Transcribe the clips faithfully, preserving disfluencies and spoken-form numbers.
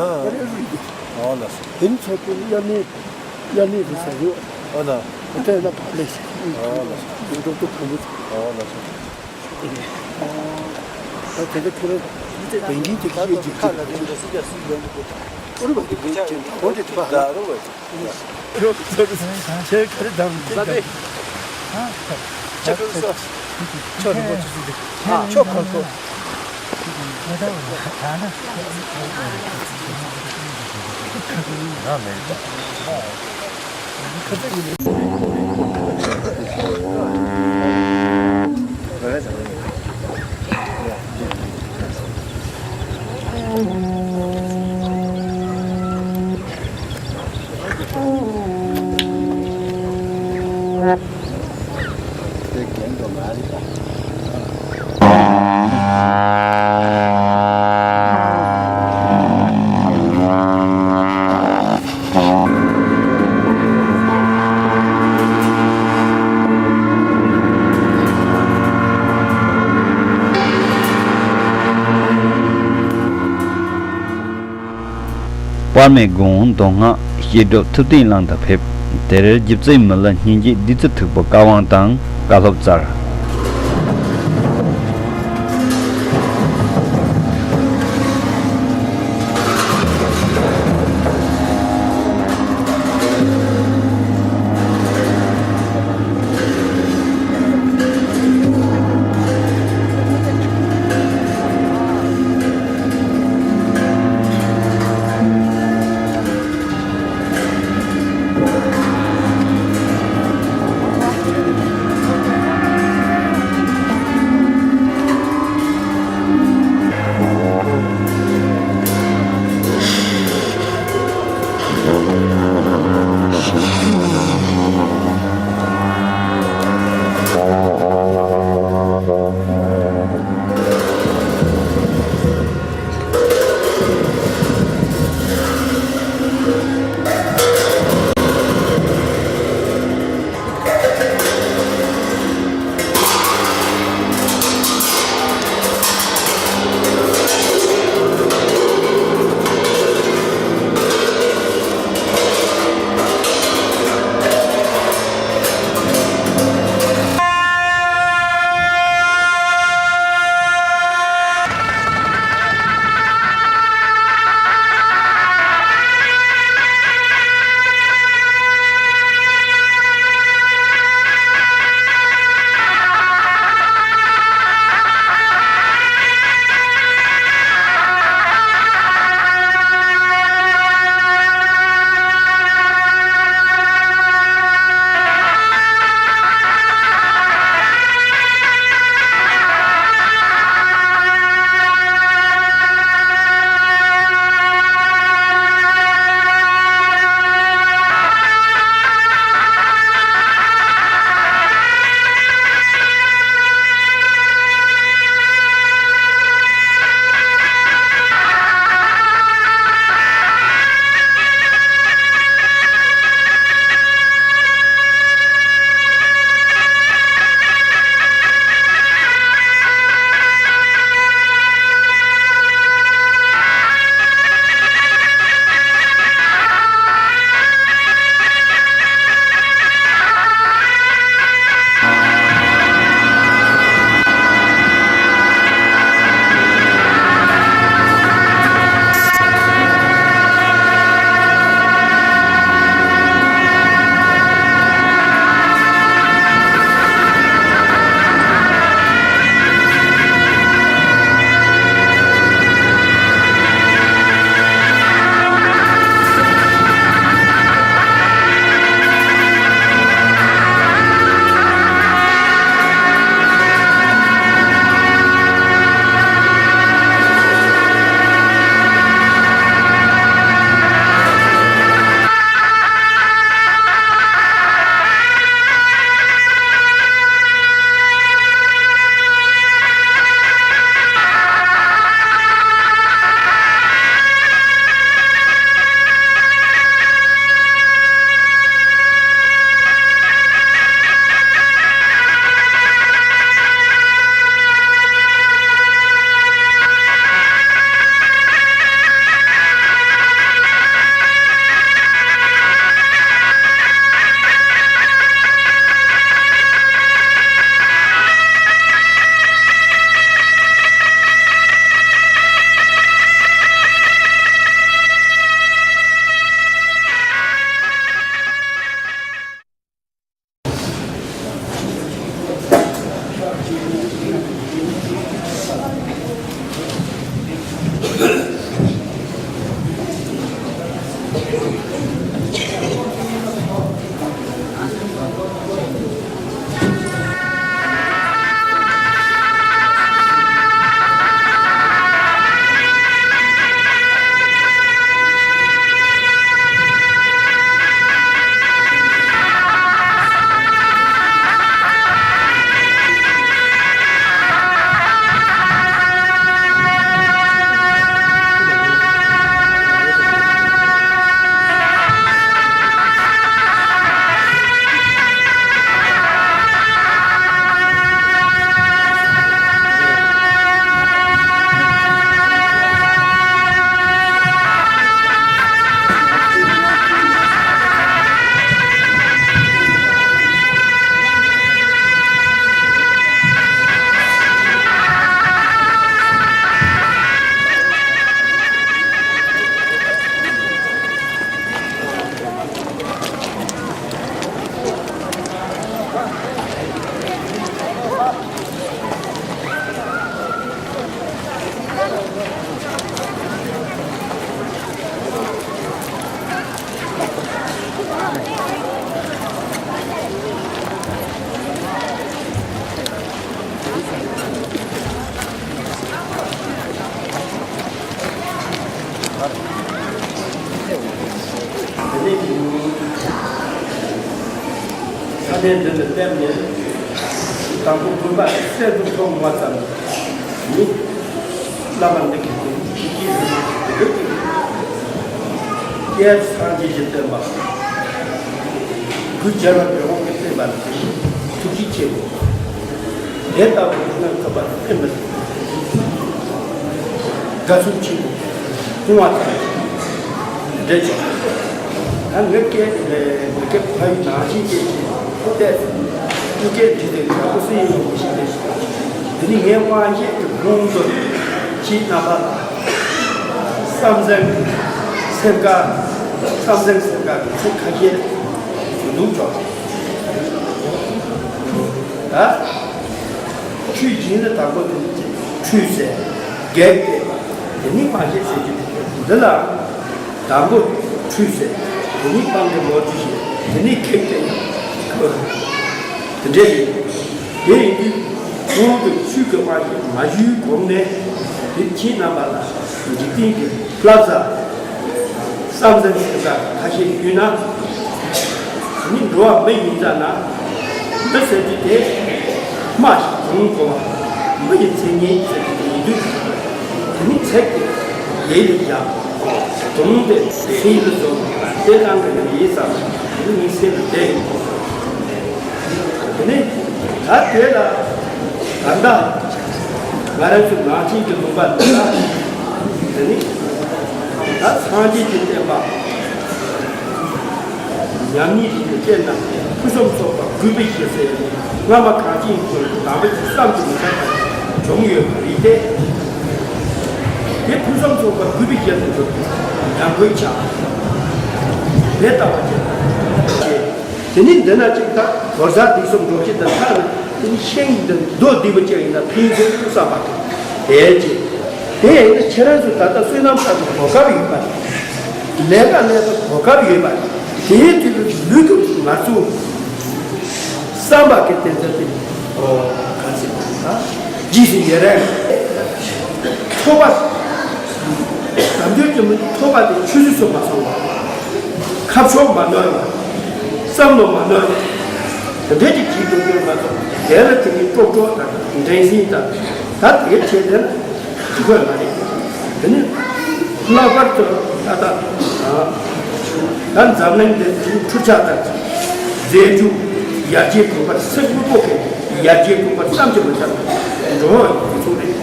ཨ་ལ་སོ། དེ་ནི་ཚོགས་པའི་དབྱར་གནས། དབྱར་གནས་རེད་ཟེར་ཡོད། ཨ་ལ། དེ་ལ་ཕར་ལས་ཤིག་ཨ་ལ་སོ། འགྲོ་དུས་གང་པོ། ཨ་ལ་སོ། ད་དེ་འདྲ་ཁྱོད་རང་བན་ཆེན་དེ་གི་ཡོད་ཀྱི་ཁ་ལ་རེད་འགྲོ་སི་ཅག་སི་ཡོང་གི་འདུག་ཨོ་རེད་པ། དེ་བུ་ཆ་རེད་འདྲ་བོ་དེ་དེ་པ། ད་རུ་བས། ཁྱེད་ག་རེ་འདྲ་བོ་ད་དེ། ཁྱེད་ག་རེ་སོ། ཁྱོད་རིན་པོ་ཆེ་སུ་དེ། ཁྱོད་གང་གོ། པར་མའི་དགུང་མདོ་སྔགས་བཤད་སྒྲུབ་ཐུབ་བསྟན་གླིང་དུ་ཕེབས། དེར་རྗེ་བཙུན་མི་ལ་སྙིང་རྗེ་བདུད་རྩི་མཐུག་པོའི་བཀའ་དབང་དང་བཀའ་སློབ་སྩལ། དེ་ནས་ས་གནས་འདི་ལ་སླེབས་ནས་དང་པོ་དགོན་པ་གསར་དུ་ཐོག་མ་ཙམ་ནི་བླ་མ་འདི་གི་དེ་ཡི་གེ་རུ་དེ་གི་སྐྱེས་སངས་རྒྱས་ཀྱི་བསྟན་པ་གུ་སྦྱར་བ་འགྲོ་འོང་གི་བསྟན་པ་ཐུགས་རྗེ་ཆེ། དེ་ལྟ་བུ་ཡིན་ན་ཐོབ་པ་ཨེ་མི་དགའ་ཚོར་ཆེན་པོ་སྐུ་ངོ་དང་འབྲེལ་ཆོག་ད་ངའི་སྐད་ངའི་སྐད་ཕ་ཡུལ་ནང་བཞིན་སྐད་ཀྱི་ཏེ་སྐད་བྲིས་ཏེ་དྲག་པོ་སུ་ཡིན་ཡོང་མི་ཤེས་ཏེ། དེ་ནི་ངའི་དབང་ཤེད་ཀྱི་ལུང་དུ་ཁྱེད་རྣམ་པ་ལ་བསམ་གཟས་སེམས་དཀར་བསམ་གཟས་སེམས་དཀར་གྱི་ཚིག་ཁ་ཤས་ཞུ་འདུག་ཆོག་ད། ཁྲུས་བྱིན་ལ་དང་པོ་དེ་ཁྲུས་ཟེར། བགེགས་བསྐྲད་པ། དེ་ནི་མ་ཤེས་ཟེར་རྒྱུ་དེ་འདི་ལ་དང་པོ་ཁྲུས་ཟེར། དེ་ནི་སྤང་གི་ལོ་རྒྱུས་ཤེས། དེ་ནི་བགེགས་བསྐྲད་ཡང་དེ་འདྲ་ཡིན། དེ་ཡིན་དུས་གོང་དུ་ཆོས་ཀྱི་དབང་ཤེད་མ་ཞུས་གོང་ནས་དེ་ཁྱེད་རྣམ་པ་ལ་འཇིག་རྟེན་གྱི་བསླབ་བྱ། བསམ་གཟས་སེམས་དཀར་ཁ་ཤས་ཞུས་ན། ནི་འགྲོ་བ་མི་ཡིན་ཙ་ན། མི་ཟེར་རྒྱུ་དེ། སྨྲ་ཞིང་གོང་གོ་བ། མི་ཡི་མཚན་ཉིད་ཟེར་རྒྱུ་དེ་ཡིན་དུས། དེ་ནི་ཚིག་དེ་ཡིད་ལ་བཞག་དུང་དེ་སེམས་ལ་བཟུང་། དེ་རང་གི་ཡིད་ཙམ་དེ་ནི་སེམས་ལ་བསྡད་ཡོད། དེ་ནི་ད་དེ་ལ་ད་ལྟ་ང་རང་ཚོ་ནང་ཆེན་གྱི་ལུང་པ་འདི་ལ་དེ་ནི་ད་སངས་རྒྱས་ཀྱི་བསྟན་པ། ཉམས་ཉིད་རིག་པའི་སྤྱན་དང་ཕུན་སུམ་ཚོགས་པ་གུས་པའི་ཞལ་ཟེར་ནས་སྔ་མ་གངས་ཅན་གྱི་དང་པོ་བསམ་གྱིས་མི་ཁྱབ་པ་བྱུང་ཡོད་པ་རེད་དེ། དེ་ཕུན་སུམ་ཚོགས་པ་གུས་པའི་ཞལ་དུ་འགྲོ་དུས་ཉམས་དགོས་ཆགས། དེ་ལྟ་བ་ཅན་དེ་ནི་འདི་ན་གཅིག་དང་བོར་ཟ་དུས་སུ་འགྲོ་ཞིག་དང་ཐག་ནི་དེ་ནི་ཤིང་འདི་མདོ་སྡུད་པ་ཅན་ཡིན་ན་ཕན་ཚུན་བསམ་པ་དང་དེའི་རྗེས། དེ་ཡིན་ན་ཁྱེད་རང་ཚོ་ད་ལྟ་བསོད་ནམས་བསགས་པའི་གོ་སྐབས་ཡོད་པ་རེད། ལས་ཀ་ལས་པའི་གོ་སྐབས་ཡོད་པ་རེད། དེའི་དུས་སུ་ལུས་ཀྱི་ང་ཚོ་བསམ་པ་གི་བསྟན་འཛིན་དེ་ཨོ་ག་ཚོད་ད་ཇི་སྲིད་ཡེ་རེ་ཚོགས་པ་དམ་ཆོས་ཀྱི་མི་ཚོགས་པ་དེ་ཆུད་ཟོས་སུ་མ་སོང་བ། ཁ་ཕྱོགས་མ་ནོར་བ། བསམ་བློ་མ་ནོར་བ། དེ་འདྲའི་ཅིག་བྱེད་ཐུབ་ཀྱི་མ་གཏོགས་དེ་ལ་དེ་གའི་དཀྲོག་དཀྲོག་དང་འགྲན་སེམས་དང་ད་དེ་བྱས་ཏེ་ན་དེ་དགོས་མ་རེད། དེ་ནི་ལྷག་པར་དུ་ད་ལྟ་ད་འཛམ་གླིང་འདིར་འཕྲུལ་ཆས་དང་རྫས་འགྱུར་ཡར་རྒྱས་གོང་འཕེལ་སེམས་དངོས་པོ་གི་ཡར་རྒྱས་གོང་འཕེལ་བསམ་གྱིས་མི་ཁྱབ་པ་འགྲོ་བ་ཡོད་ཚུལ་རེད།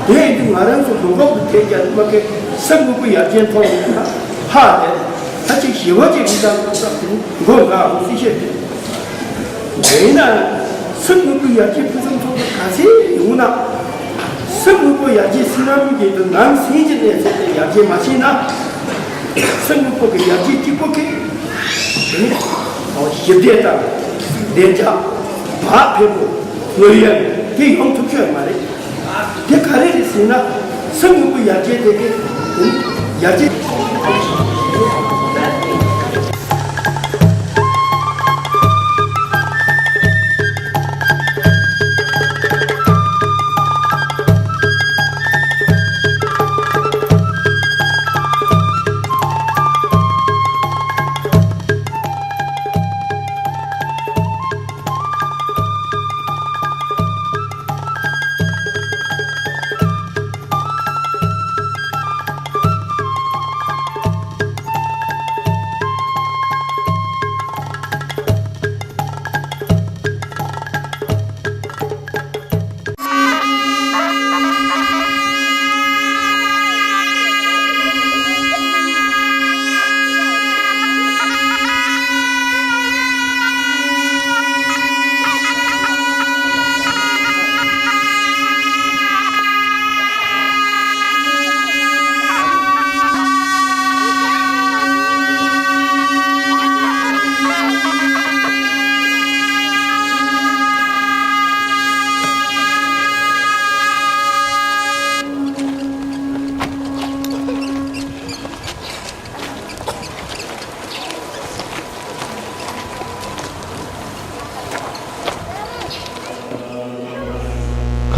དེ་ཡིན་དུས་ང་རང་ཚོ་ལུང་ཕུག་ཏུ་དེ་རྒྱ་མ་གི་སེམས་དངོས་པོ་ཡར་རྒྱས་མཐོང་ཡོང་ན་ཧ་ལས་ད་ཅིག་ཞི་བ་ཅིག་རིག་དང་བསམ་དེ་མགོ་འགག་འོང་སྲིད་ཤེས་རེད། དེས་ན་སེམས་དངོས་པོའི་ཡར་རྒྱས་ཕུན་སུམ་ཚོགས་པ་ག་ཚད་ཡོང་ན། སེམས་དངོས་པོ་ཡར་རྒྱས་ཕྱི་ནང་གཉིས་ཀྱི་དུ་ནང་སེམས་ཀྱི་གནས་ཚད་དེ་ཡར་རྒྱས་མ་ཕྱིན་ན། སེམས་དངོས་པོ་གི་ཡར་རྒྱས་གཅིག་པོ་གིས་དེ་ནི་ཞི་བདེ་དང་བདེ་འཇགས་བག་ཕེབས་པོ་དངོས་ཡོད་དེ་ཡོང་ཐུབ་ཀྱི་ཡོད་མ་རེད། དེ་ག་རེ་རེད་ཟེར་ན། སེམས་དངོས་པོ་ཡར་རྒྱས་དེ་གི་ཡར་རྒྱས།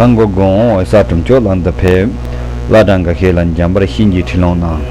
ཁ་མགོ་དགོང་འོད་གསལ་གྲུབ་མཆོག་ལམ་དུ་ཕེབས། བླ་བྲང་གི་ཤེལ་ལ་འཇམ་པར་བྱིན་གྱིས་ཁྲིད་ལོང་གནང་།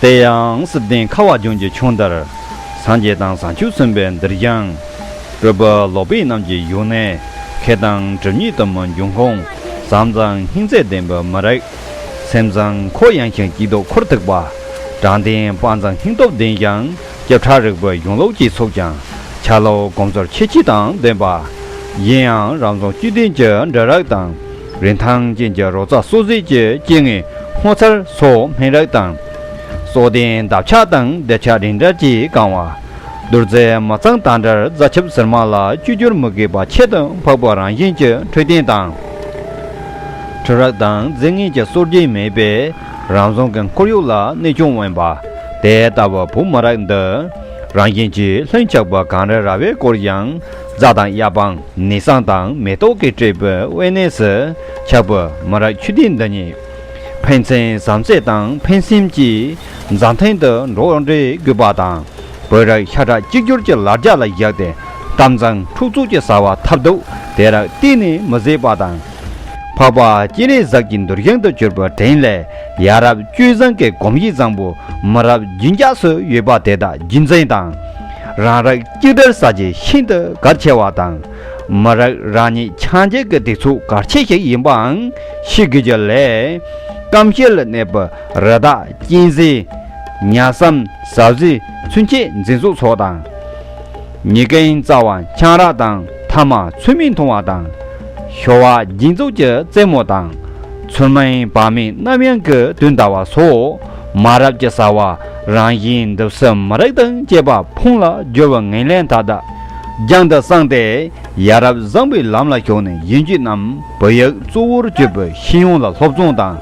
དེ་ཡང་སྲིད་ལྡན་ཁ་བ་ལྗོངས་ཀྱི་ཆོས་དར། སངས་རྒྱས་དང་བྱང་ཆུབ་སེམས་དཔའི་འདུལ་ཞིང་། སྤྲུལ་པ་ལོག་པའི་རྣམས་ཀྱི་བཞུགས་གནས། མཁས་དང་གྲུབ་བརྙེས་གཏུམ་མོའི་འབྱུང་ཁུངས། བྱམས་དང་སྙིང་རྗེ་ལྡན་པའི་མི་རིགས། སེམས་བཟང་ཁོག་ཡངས་ཤིང་སྐྱིད་སྡུག་འཁོར་ཐུག་པ། དྲང་བདེན་དཔའ་མཛངས་སྙིང་སྟོབས་ལྡན་ཞིང་། སྐྱབས་ཁྲལ་རིག་པའི་གཞུང་ལུགས་ཀྱི་ཚུགས་ཀྱང་། ཆ་ལུགས་གོམས་སྲོལ་ཁྱད་ཆོས་དང་ལྡན་པ། གཞན་ཡང་རང་བྱུང་བཅུད་ལྡན་གྱི་འབྲི་རིགས་དང་། རིན་ཐང་ཅན་གྱི་རོལ་རྩེད་སྲོལ་འཛིན་གྱི་སྐྱེ་དངོས་སྔོ་ཚལ་སོགས་སྨན་རིགས་དང་། སྲོག་ལྡན་འདབ་ཆགས་དང་སྡེར་ཆ་རིན་བྲལ་གྱིས་བཀང་བ། རྡོར་རྩེ་མི་གཙང་དྭངས་བཀྲ་རྫ་ཆུ་ཟེར་མ་ལ་བཅོས་བསྒྱུར་མི་དགོས་པ་ཆེད་དུ་འཕགས་པའི་རང་བཞིན་གྱི་འཕྲོད་བསྟེན་དང་། འཕྲུལ་རིག་དང་རྫས་ངན་གྱི་སྲོལ་རྒྱུན་མེད་པས། རང་བྱུང་གི་ཁོར་ཡུག་ལ་གནོད་སྐྱོན་འོན་པ། དེ་ལྟ་བུ་བུ་མོ་རབས་འདི་རང་བཞིན་གྱིས་ལྷུན་ཆགས་པ་གངས་རི་ར་བས་བསྐོར་ཡང་རྫ་དང་གཡའ་སྤང་ནི་བསང་དང་མེ་ཏོག་གིས་སྤྲས་པའི་དབེན་གནས་སུ་ཆགས་པའི་མི་རབས་ཆོས་ལྡན་འདི་ཉིད། ཕན་ཚུན་བྱམས་བརྩེ་དང་ཕན་སེམས་ཀྱིས་མཛའ་མཐུན་དུ་འགྲོགས་འདྲིས་དགོས་པ་དང་། བོད་རིགས་ཤ་ཁྲག་གཅིག་གྱུར་གྱི་ལ་རྒྱ་ལ་བཞག་སྟེ་གཏམ་བཟང་འཁྲུག་རྩོད་ཀྱི་བྱ་བ་ཐབས་སྡུག་དེ་རིགས་གཏན་ནས་མི་བྱེད་པ་དང་། འཕགས་པ་སྤྱན་རས་གཟིགས་ཀྱི་འདུལ་ཞིང་དུ་གྱུར་པའི་དྲིན་ལས་ཡ་རབས་སྤྱོད་བཟང་གི་གོམས་གཤིས་བཟང་པོ་མི་རབས་རྒྱུན་འཇགས་སུ་ཡོད་པ་དེ་དག་རྒྱུན་འཛིན་དང་། རང་རིགས་གཅིག་སྒྲིལ་ས་བྱེད་ཤིན་ཏུ་གལ་ཆེ་བ་དང་། མི་རིགས་རང་ཉིད་ཆ་འཇོག་གི་གདེང་ཚོད་གལ་ཆེ་ཞིག་ཡིན་པའང་ཤེས་དགོས་ཀྱི་ལས། སྐམ་ཤེད་ལ་གནས་པའི་རི་དྭགས་གཅན་གཟན། ཉ་སྲམ། ཟ་ཟི། ཚུན་ཆད་འཛིན་སོགས་སོགས་དང་། ཉི་རྒན་རྩ་བ་ཆང་རག་དང་ཐ་མག་ཚོད་མེད་འཐུང་བ་དང་། ཞོ་བ་སྦྱིན་སོགས་ཀྱི་རྩེད་མོ་དང་། ཚུལ་མིན་བག་མེད་རྣམ་གཡེང་གི་དོན་དག་པ་སོགས་མ་རབས་ཀྱི་བྱ་བ་རང་བཞིན་འདི་ཕྱི་མི་རིགས་དང་བཅས་པ་ཕུང་ལ་སྦྱོར་བའི་ངན་ལན་མཐའ་དག་རྒྱང་དུ་བསྲིངས་ཏེ། ཡ་རབས་བཟང་པོའི་ལམ་ལ་ཞུགས་ནས་གཞོན་སྐྱེས་རྣམས་བོད་ཡིག་གཙོ་བོར་གྱུར་པའི་ཤེས་ཡོན་ལ་སློབ་སྦྱོང་དང་།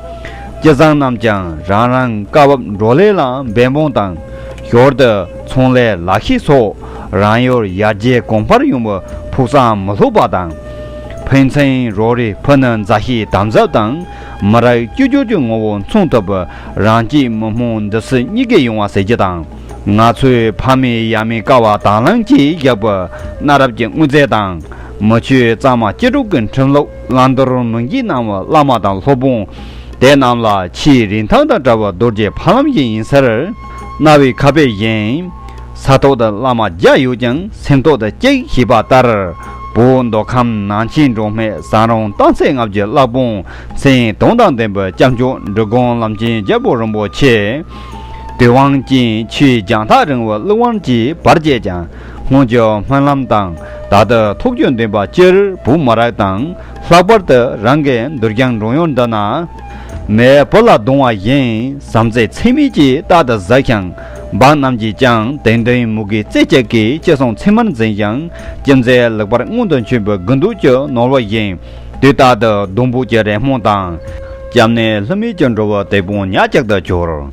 སྐྱེས་ཚང་རྣམས་ཀྱང་རང་རང་སྐབས་བབ་བགྲོ་གླེང་ལ་འབད་འབུངས་དང་། ཞོར་དུ་ཚོང་ལས་ལག་ཤེས་སོགས་རང་ཡུལ་ཡར་རྒྱས་གོང་འཕེལ་ཡོང་བའི་ཕུགས་བསམ་མི་ལྷོད་པ་དང་། ཕན་ཚུན་རོགས་རེས་ཕུ་ནུ་མཛའ་བཤེས་དམ་ཟབ་དང་མི་རབས་གཅིག་གྱུར་གྱི་ངོ་བོ་མཚོན་ཐུབ་པའི་རང་སྐྱིད་མི་ཕམ་འདི་ཕྱི་གཉིས་ཀའི་ཡོང་བ་ཟེར་རྒྱུ་དང་། ང་ཚོའི་ཕ་མེས་ཡ་མེས་ཀ་བ་དང་བླངས་ཀྱིས་བཞག་པའི་གནའ་རབས་ཀྱི་དངོས་རྫས་དང་། མི་ཆོས་གཙང་མ་སྐྱེ་དྲུག་གི་ཁྲིམས་ལུགས། བླང་དོར་མི་འགྱུར་གནང་བའི་བླ་མ་དང་སློབ་དཔོན། དེ་རྣམས་ལ་ཆེས་རིན་ཐང་དང་བྲལ་བའི་རྡོ་རྗེ་ཕ་ལམ་ཞིག་ཡིན་ཟེར། རྣ་བའི་ཁ་དཔེ་བཞིན། ས་ཐོག་ཏུ་བླ་མ་བརྒྱ་ཡོད་ཀྱང་སེམས་ཐོག་ཏུ་གཅིག་ཞེས་པ་ལྟར། བོད་མདོ་ཁམས་ནང་ཆེན་འབྲོག་སྨད་བྱང་རོང་སྟག་འཚེར་ལྔ་བརྒྱའི་བླ་དཔོན། མཚན་དོན་དང་ལྡན་པའི་སྐྱབས་མཆོག་འབྲི་གུང་བླ་ཆེན་རྒྱལ་པོ་རིན་པོ་ཆེ། དུས་དབང་ཅན་ཆོས་རྒྱང་ཐག་རིང་བའི་གླེགས་བམ་གྱི་བར་བཅད་ཀྱང་སྔོན་གྱི་སྨོན་ལམ་དང་ད་ལྟའི་ཐུགས་རྒྱུད་འདུན་པ་སྤྱིར་བོད་མི་རིགས་དང་ལྷག་པར་དུ་རང་གི་འདུལ་ཞིང་འགྲོ་ཡུལ་འདི་ན། མེས་བུ་ལ་གདུང་བ་བཞིན་བྱམས་བརྩེ་ཚད་མེད་ཀྱིས་རྟག་ཏུ་གཟིགས་ཤིང་། འབངས་རྣམས་ཀྱིས་ཀྱང་དད་འདུན་མོས་གུས་རྩེ་གཅིག་གིས་ཅི་གསུང་ཚད་མར་འཛིན་ཞིང་། ཅི་མཛད་ལེགས་པར་མངོན་དུ་བྱོན་པའི་དགུ་འདོད་ཀྱི་ནོར་བུ་བཞིན། དུས་རྟག་ཏུ་སྡོང་པོ་གི་རི་མོ་དང་། སྐྱབས་གནས་ལྷུ་མེད་ཀྱི་འགྲོ་བའི་དེད་དཔོན་ཉག་གཅིག་ཏུ་གྱུར།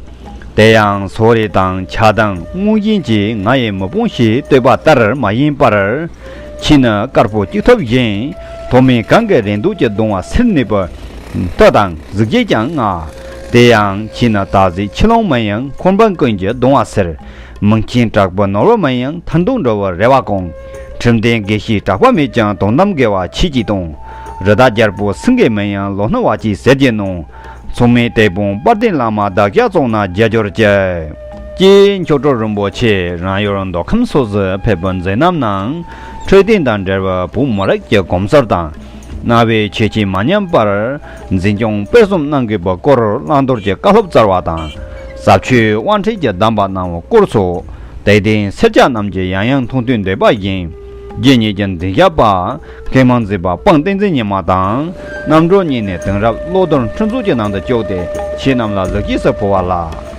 དེ་ཡང་སོ་རེ་དང་ཆགས་སྡང་དངོས་གཞན་གྱིས་ང་ཡི་མི་ཕམ་ཞེས་བསྟོད་པ་ལྟར་མ་ཡིན་པར། ཁྱེད་ནི་དཀར་པོ་གཅིག་ཐུབ་བཞིན། ཐོགས་མེད་གང་གི་རེ་འདོད་ཀྱི་གདུང་བ་སེལ་ནུས་པའི་མཐུ་དང་གཟི་བརྗིད་ཀྱང་མངའ། དེ་ཡང་ཁྱེད་ནི་སྟག་གཟིག་ཆུ་ཀླུང་མིན་ཡང་འཁོར་འབངས་ཀུན་གྱི་གདུང་བ་སེལ། མིང་ཆེན་གྲགས་པའི་ནོར་བུ་མིན་ཡང་མཐར་ཐུག་འགྲོ་བའི་རེ་བ་སྐོང་། ཁྲིམས་ལྡན་དགེ་བཤེས་གྲགས་པ་མེད་ཀྱང་དོན་དམ་དགེ་བ་ཆོས་ཀྱི་དོན། རི་དྭགས་རྒྱལ་པོ་སེང་གེ་མིན་ཡང་ལོ་ནི་བ་ཅིའི་ཟེར་གྱི་ནོ། མཚུངས་མེད་དེད་དཔོན་དཔལ་ལྡན་བླ་མ་བདག་ཅག་ཚོགས་ན་རྒྱལ་གྱུར་ཅིག་ཅེས་མཆོག་སྤྲུལ་རིན་པོ་ཆེ་རང་ཡུལ་མདོ་ཁམས་སོགས་སུ་ཕེབས་པའི་མཛད་རྣམ་ནང་འཕྲོད་བསྟེན་དང་འབྲེལ་བའི་བོད་མི་རིགས་ཀྱི་གོམས་སྲོལ་དང་། གནའ་བོའི་ཆོས་བྱེད་མ་ཉམས་པར་འཛིན་སྐྱོང་སྤེལ་གསུམ་གནང་དགོས་པའི་སྐོར་བླང་དོར་གྱི་བཀའ་སློབ་སྩལ་བ་དང་། ཟབ་ཆོས་དབང་ཁྲིད་ཀྱི་གདམས་པ་གནང་བའི་སྐོར་སོགས་དད་ལྡན་སེར་སྐྱ་རྣམས་ཀྱིས་ཡང་ཡང་མཐོང་ཐོས་འདོད་པ་བཞིན། རྗེ་ཉིད་ཀྱི་འཛིན་བྱ་བ། མཁས་མང་གཟིགས་པ་དཔང་བསྟན་འཛིན་ཉི་མ་དང་། རྣམ་གྲོལ་གཉིས་ནས་དེང་རབས་བློ་ལྡན་ཁྲིམས་ཚོགས་ཀྱི་ནང་དུ་བཅུག་སྟེ་ཁྱེད་རྣམས་ལ་གཟིགས་སྐྱེས་སུ་ཕུལ་བ་ལགས།